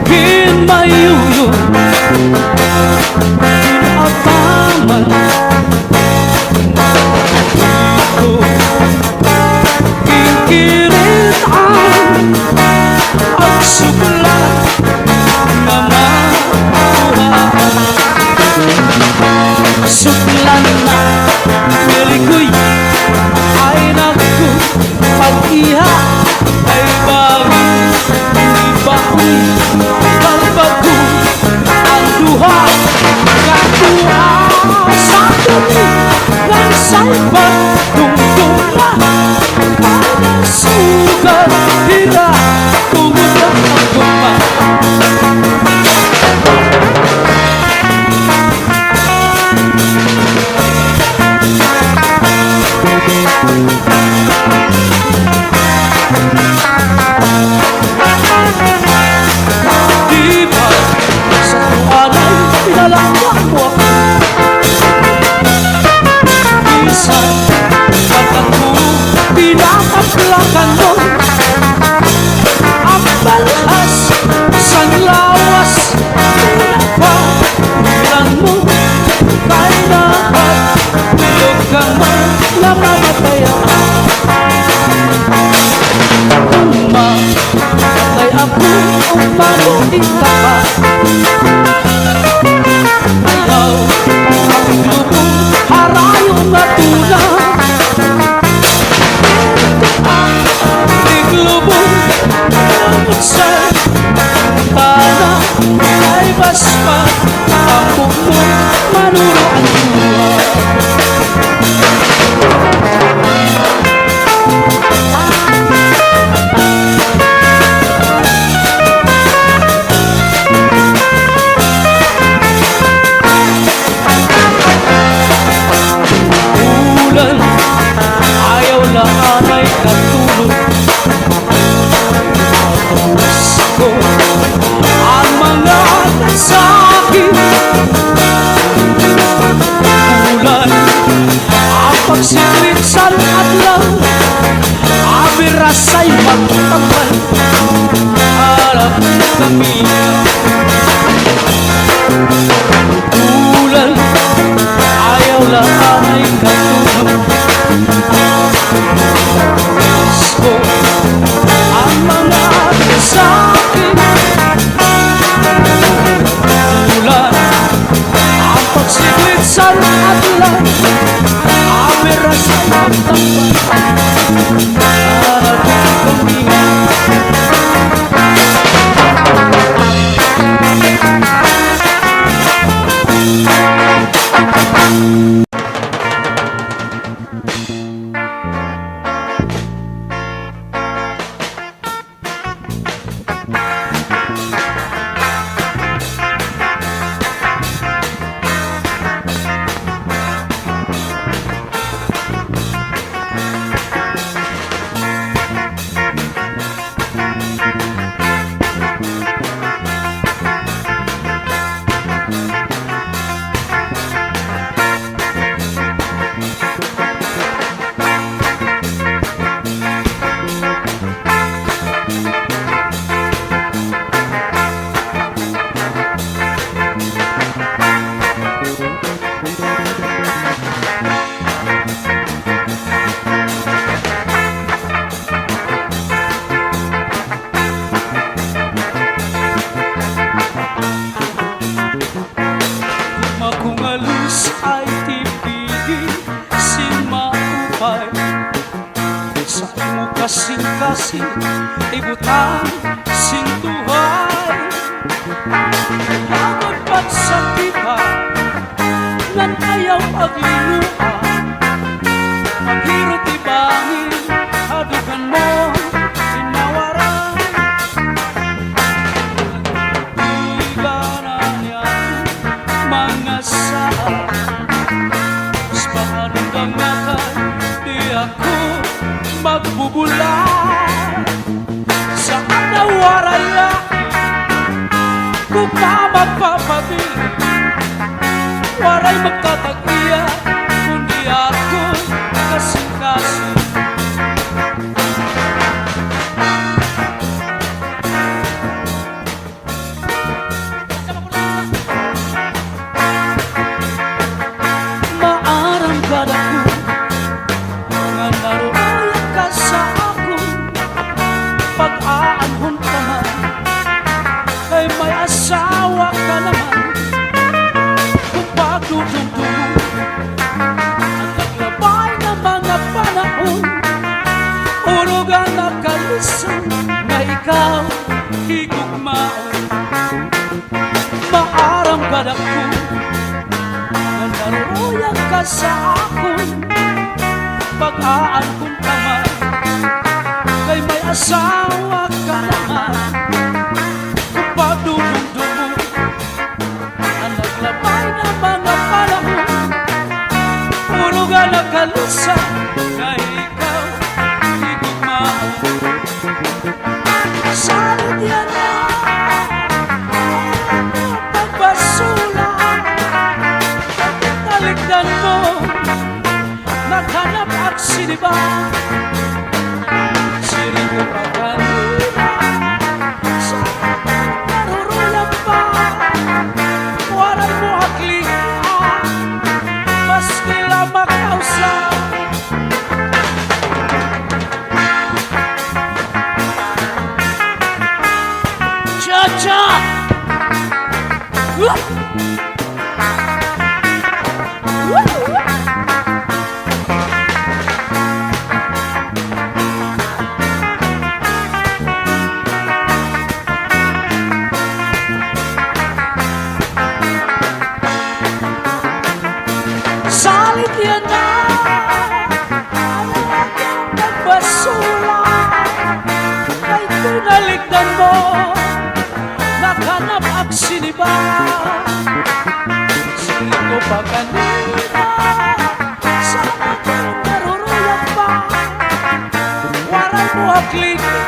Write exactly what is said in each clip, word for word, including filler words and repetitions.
Ginmayuyo, ginataman, ko ginkirit-an, an suklan nga makuhaan. Suklan na, nilikoy, ay naku, pag-iha, ay bawi, ni bawi, balbago, an duha, kadua, sa tubig, ngan sa iba, dungdunga, para sugat, hira, tungod ang pagduma. Di ba sa tuanay pinalangga mo ako? Bisan pag ako pinataplakan mo, ang balhas san lawas, pinapalitan mo, kay dapat Bilog ka man nga mamatay ako. Kung mamatay ako, kung mabuhi ka pa. Ayaw, ang lubong, harayo nga tuna. Ang iglubong, ang utsan, tana, ay baspa, ang bukbok, manuro ang tuwa. Bulan, ayaw la anay katulog. Tapos ko ang mga kasakit. Bulan, ang pagsiklit san adlaw. Abi rasay magtambal. Harap kami. Bulan, ayaw la anay katulog. Diyos ko, ang mga kasakit. Bulan, ang pagsiklit san adlaw. Abi rasay magtambal. Harap kami. Makungalos ay tipigi sin maupay. Sa imo kasingkasing, ibutang sin tuhay. Agod pagsakitan, ngan ayaw paglinguan. Maghirot ibangin, hadugan mo, in mawaran. Di ba na niya mga saan? Mas paano nga nakay di ako magbubula? Sa ana waray lain, kupa magpapabilin, waray magtatag-iya, kundi ako kasingkasing. Asawa ka naman, kung pagdudumdumon an naglabay nga mga panahon, urugan na kalisang nga ikaw higugmaon. Maaram gad ako nga naruruyag ka sa akon pag-aankon ka man, kay may asawa ka naman. Kung pagdumdumon an naglabay nga mga panahon, urugan na kalisang nga ikaw higugmaon. Salit yana an pagbasura, talikdan mo, naghanap ak sin iba. Siring ko pa kanina, sa naruruyag pa, waray mo ak lika, maski la makausa. Cha-cha! Salit yana an pagbasura, kay tinalikdan mo, naghanap ak sin iba. Siring ko pa kanina, sa naruruyag pa, waray mo ak lika,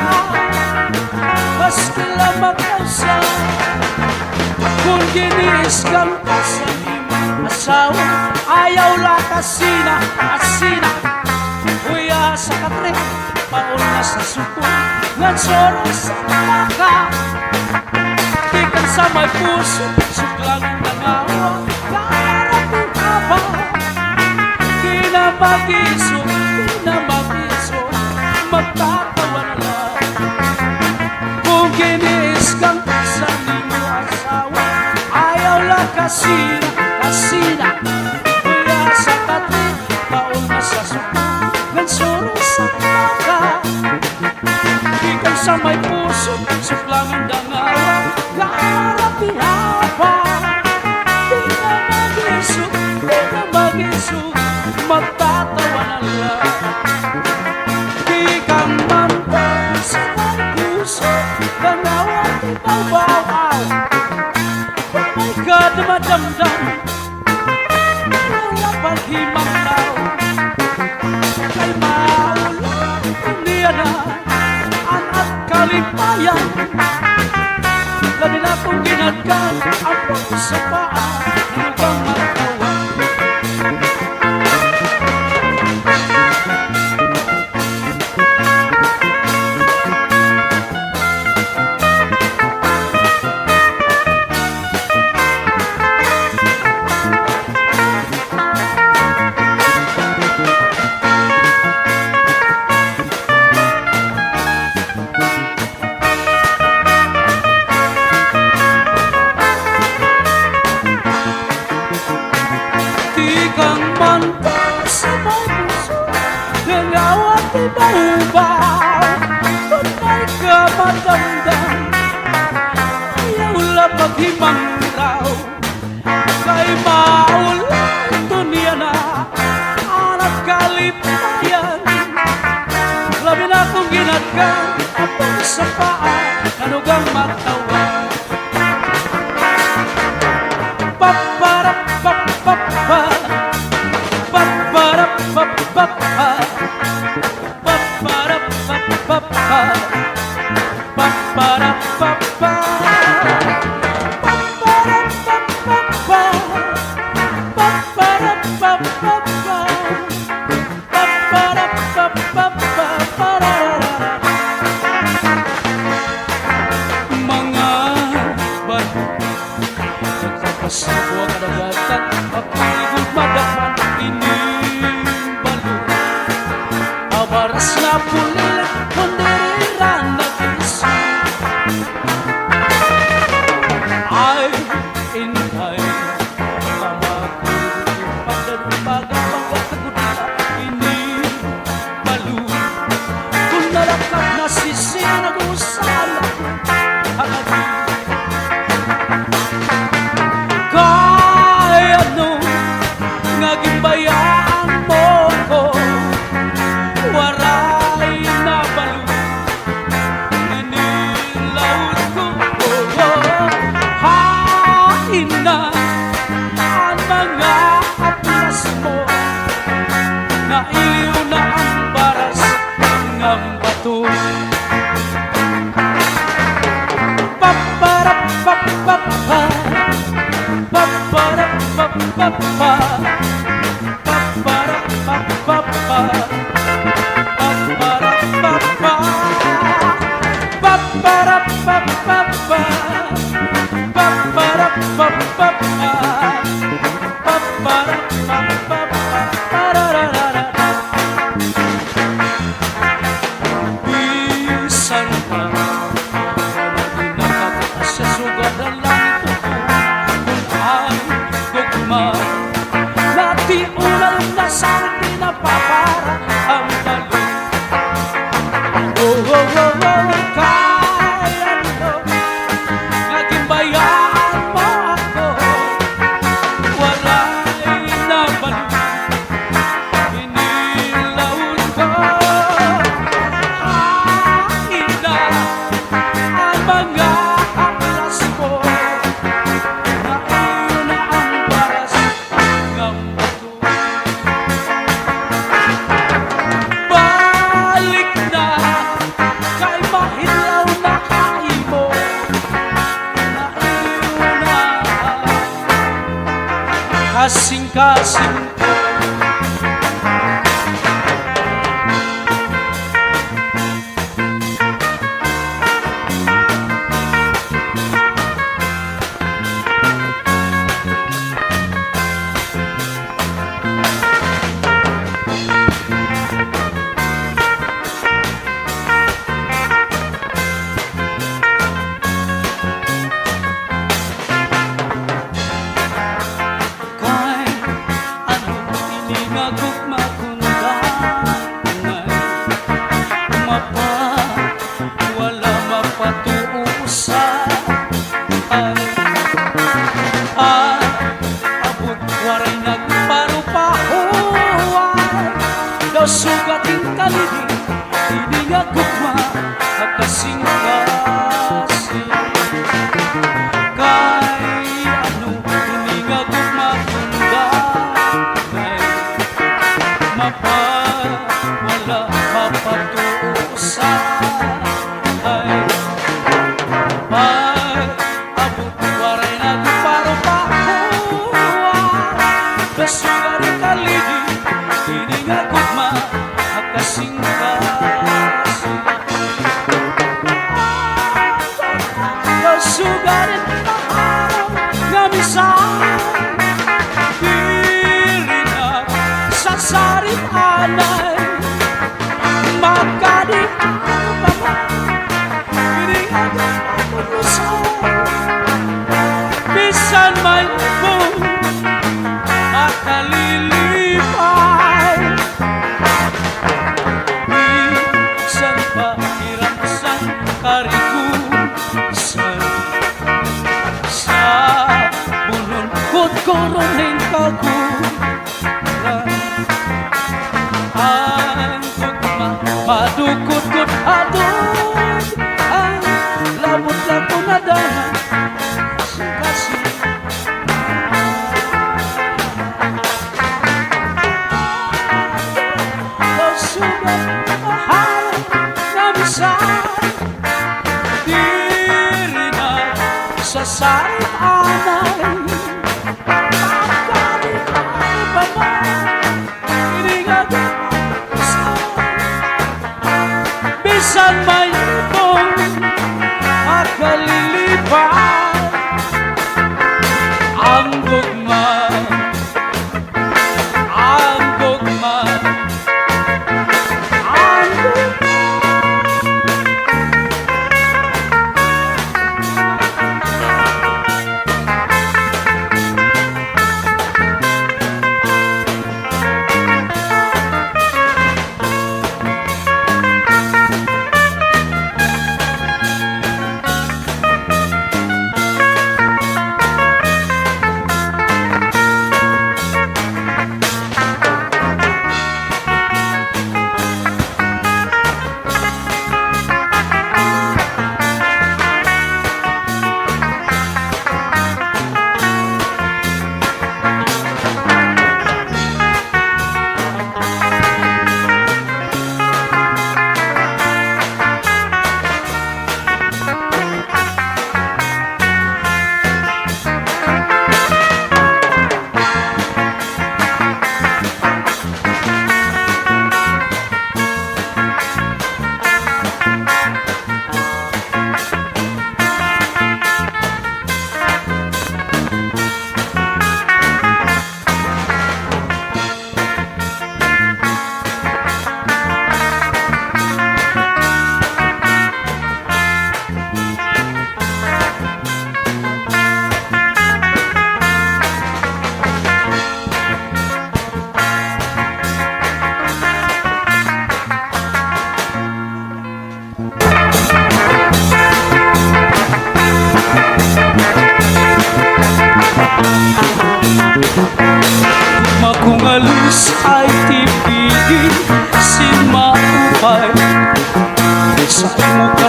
maski la makausa. Kon giniiskan ka sa imo asawa, ayaw la kasina, asina. Huya sa katre, pauna sa suko, ngan suro sa baka. Tikang sa may puso, suklang nangawa, karapihaba. Di na mag-iso, di na mag-iso, magtatawa na la. Kon giniiskan ka sa imo asawa, ayaw la kasina, kasina. Huya sa katre, pauna sa suko, ngan suro sa baka. Tikang sa may puso, suklang nangawa, karapihaba. Di na mag-iso, di na mag-iso, magtatawa na la. Tikang man pa sa may puso, nangawa, di mabaw-aw. May kadumadamdam, wala paghimanglaw. Kay maulaw niya na an at kalipayan. Labi na kon ginhatgan an pagsapaan, ano bang magtawa? Tikang man pa sa may puso, nangawat ibabaw, tunay ka madamdam. Ayaw la paghimanglaw, kay maulaw ito niya na an at kalipayan. Labi na kon ginhatgan an pagsapaan, ano bang magtawa? Mga Bisan pa, di nakakasya sugad an langit kun an gugma. Natiunal na sa di napapara an balik. Oh, oh, oh, oh, kay ano nga ginbayaan mo ako, walay nabalik. Inilaw ko, ah, ina, an mga haplas ko, na iyo na an baras ngam bato. Balik na, kay mahidlaw na ka imo, na iyo na an kasingkasing. Kay ano ini nga gugma kun danay mapa-, wala mapatuo sa ay, ay, abot waray nagparupahuway daw sugad in kalidi. Ini nga gugma ha kasingkasing. Kay ano ini nga gugma kun danay mapa-, wala mapatuo sa ay, ay, abot waray nagparupahuway daw sugad in kalidi. Ini nga gugma ha kasingkasing. Daw sugad in maharap nga misan diri na sasarit anay. Makadi ano pa man ini nga gugma kun usa, bisan may pon makalilipay. Bisan pa hiram san karikusan, sa bunon kudkuron hin kaguran. An gugma madukot gud hadton an labot la ko nadahan. Kasi daw sugad mahal nga misan diri na sasarit anay. Makadi pa man ini nga gugma kun usa, bisan may pon makalilipay. An gugma, an gugma, an gugma.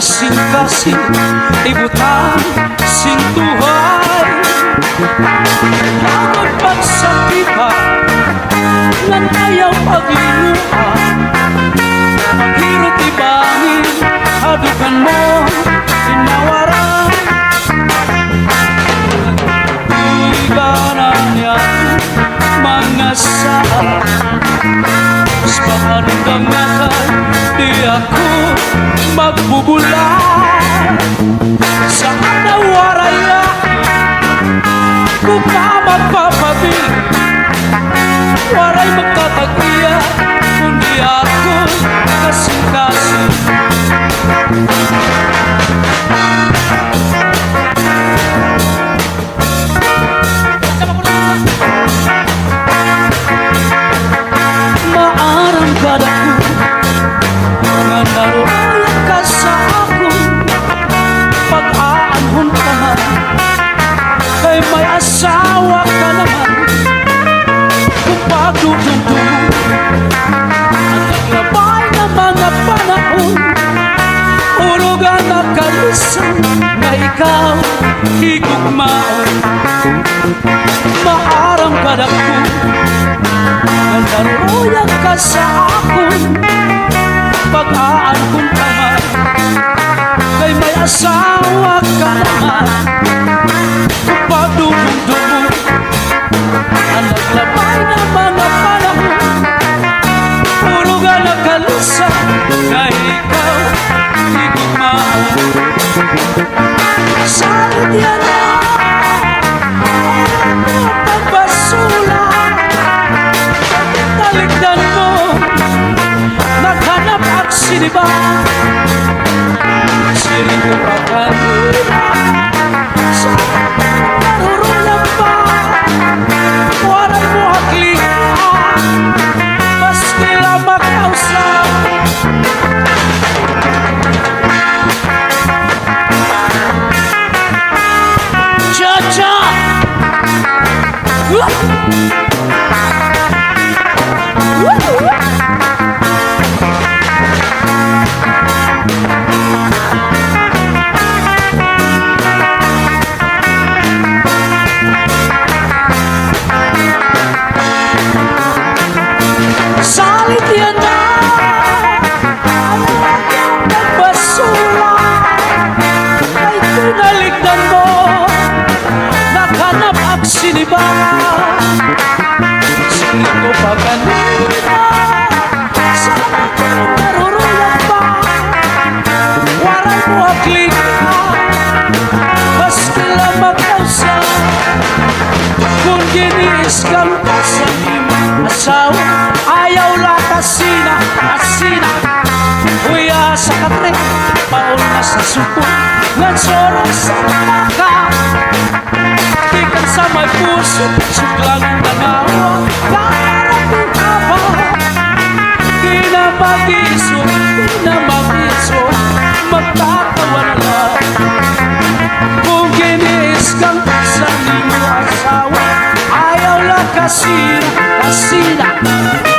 Singkasi, ibutang, singtuhay. Lagot pagsakitan, ngan ayaw paglinguan. Paghirot ibahin, hadukan mo, inawaran. Ibanan niya mga saan. Mas paano nga di ako magbubula? Sa anawaray ako pa magpapabili, waray magkatag-iya, kundi ako kasing-kasing. Maaram gad ako nga naruruyag ka sa akon pag-aanhon pa man, kay may asawa ka naman. Kon pagdudumdum, an naglabay nga mga panahon, urugan na kalisan nga ikaw higugmaon. Maaram gad ako nga naruruyag ka sa akon pag-aanhon pa man, kay may asawa ka naman. Kon pagdumdum, an naglabay nga mga panahon, urugan na kalisan nga ikaw higugmaon. Salit yana, pagbasura, talikdan mo, naghanap ak sin iba. Siring ko pa kanina, sa naruruyag pa, waray mo ak linguan, maski la makausa. Cha-cha! Salit yana, an naglabay nga basura, kay tinalikdan mo, naghanap ak sin iba. Siring ko pa kanina, sa naruruyag pa, waray mo ak linguan, maski la makausa. Kon giniis ka pa san imo asawa, ayaw la kasina, kasina. Huya sa katre, pauna sa suko, ngan surong sa baka. Tikang sa may puso, suklang an dangawa, kaharap hin haba. Di na mag-iisog, di na mag-iisog, magtatawa na la. Kon giniis ka pa san imo asawa, ayaw la kasina, kasina.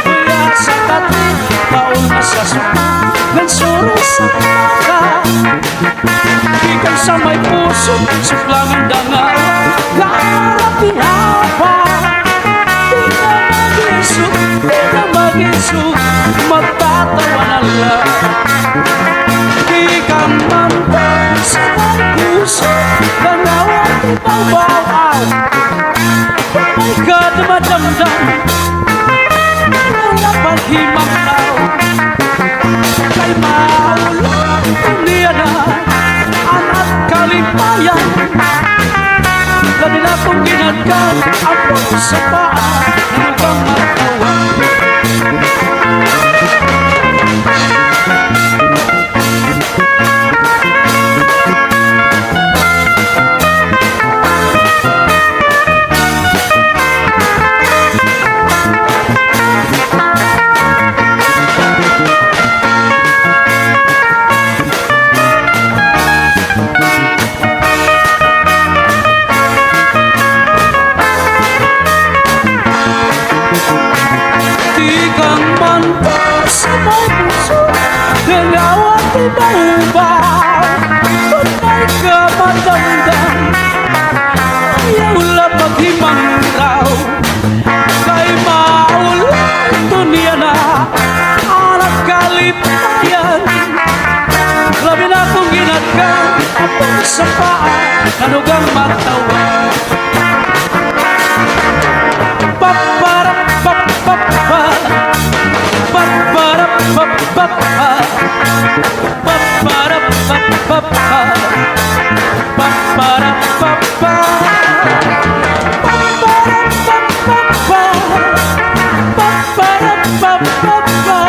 Huya sa katre, pauna sa suko, ngan surong sa baka. Tikang sa may puso, suklang an dangawa, kaharap hin haba. Di na mag-iisog, di na mag-iisog, magtatawa na la. Tikang man pa sa may puso, dangawa, ibabaw, aw. May ka dumadamdam, wala paghimangaw. Kay maulog niya na an ak kalipayan. Labi na kon ginagkat an puso sa paa, ano bang magkawa? Sa paa, kanugang magtawa. Papara, papapa. Papara, papapa. Papara, papapa. Papara, papapa. Papara, papapa.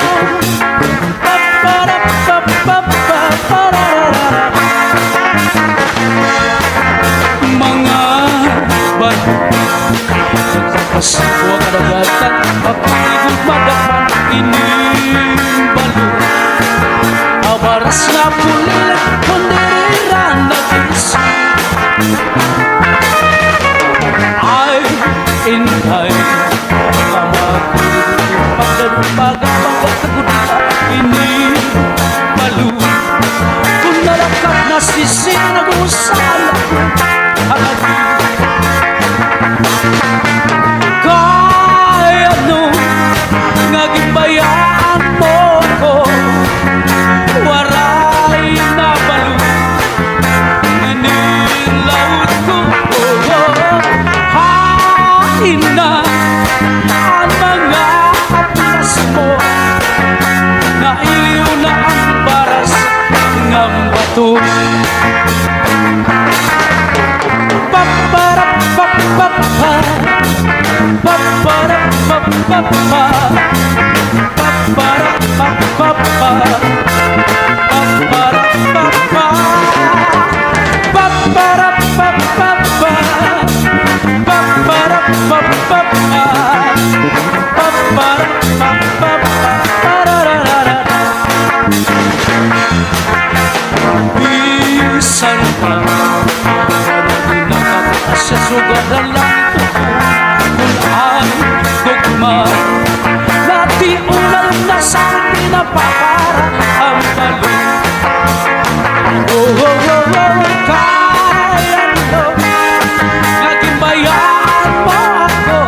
Papara, papapa. Mga bata, sa kadagatan, pagtigog madakpan ini balo. Abaras nga pulil, kon diri ra nag-isa. Ay, intay. Pagdalupag, pagkagudita, ini balo. Kun nalakat na sisi, nag-usa na ko. Kay ano nga ginbayaan mo ko, waray nabalo. Ninilaw ko, oh, oh, hain na an mga haplas mo. Nailiw na an baras ngan bato. Papara, papapa. Papara, papapa. Papara, papapa. Papara, papa. Papara, papapa. Papara, papapa. Papara, papapa. Parararara. Bisan pa, di nakakasya sugad an langit kun an gugma. Natiulal na sa akin na papara an balo. Oh, oh, oh, oh, kay ano nga ginbayaan mo ako,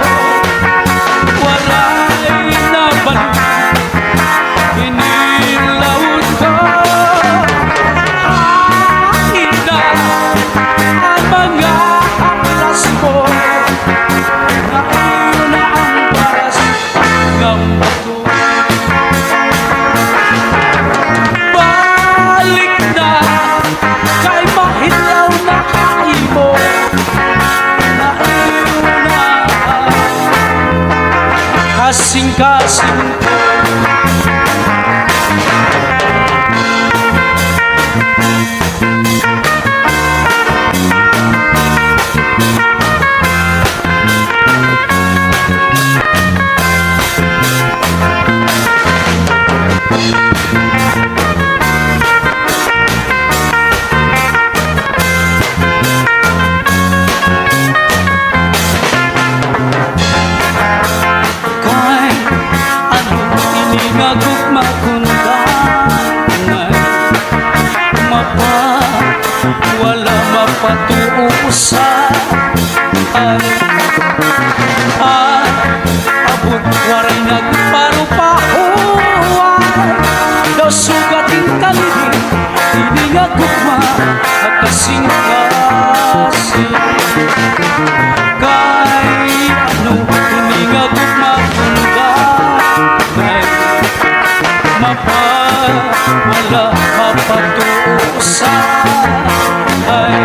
waray nabalo. Inilaw ko, hain na an mga haplas mo, nauna an baras ngan bato. Balik na, kay mahidlaw na ha imo, nauna an kasingkasing. Kay ano ini nga gugma kun danay mapa-, wala mapatuo sa an, an abot waray nagparupahuway. Daw sugad in kaliding ini nga gugma ha kasingkasing. Kay ano ini nga gugma kun danay mapa-, wala mapatuo sa ay.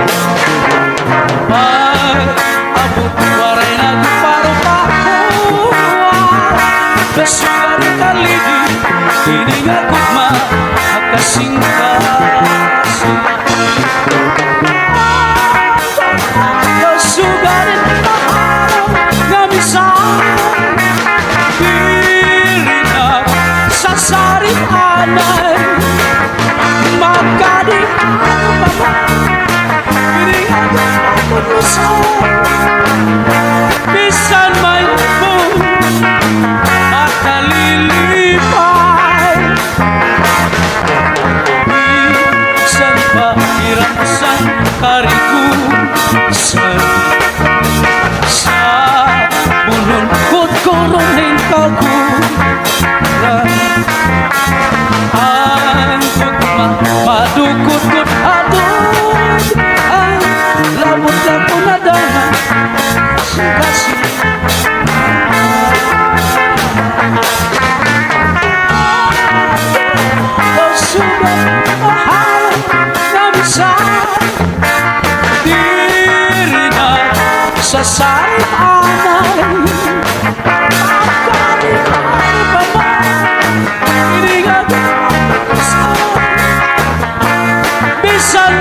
Pag-abot waray nagparupahuway. Daw sugad in kaliding ini nga gugma ha kasingkasing. Daw sugad in maaraw nga misan diri na sasarit anay. Makadi ano pa ba? Diri ako mapupusan. Bisan may pun makalilipay. Bisan pa hiram san karigusan, sabunon kutkuron hin kakuran. An gugma madukutkot ha dugay. Sa sarit-anay, pagkaliway pa man, iningat sa bisan